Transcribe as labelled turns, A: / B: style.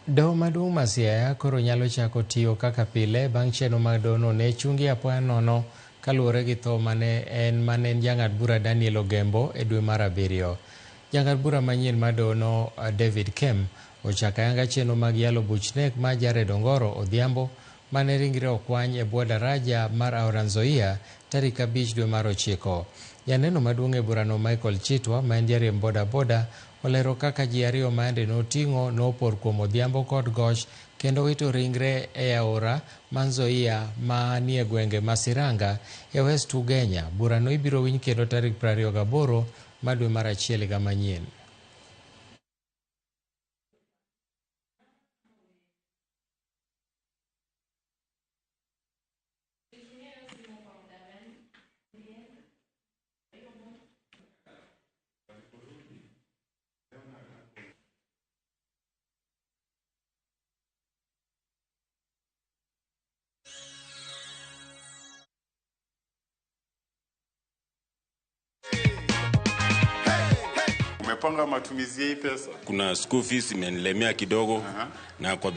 A: Doho maduong' ma Siaya koro nyalo chako tiyo kaka pile bang' chenro mag dohono ne chungi apoya nono kaluwore gi tho mane en jang'ad bura Daniel Ogembo e dwe mar abiriyo. Jang'ad bura manyien mar dohono David Kem ochako ayanga chenro mag yalo buch nek mar Jared Ongoro Odhiambo mane ringre okwany e bwo daraja mar aora Nzoia tarik 5 dwe mar 9. Janeno maduong' e burano Michael Chitwa ma en jariemb boda boda olero kaka ji ariyo ma yande noting'o nopor kuom Odhiambo kod Goch kendo wito ringre e aora ma Nzoia manie gwenge ma Siranga e West Ugenya. Burano ibiro winj kendo tarik 28 mar dwe mar 1 higa manyien.
B: Umepanga matumizi ya hii pesa?
C: Kuna school fees imenilemea kidogo na kwa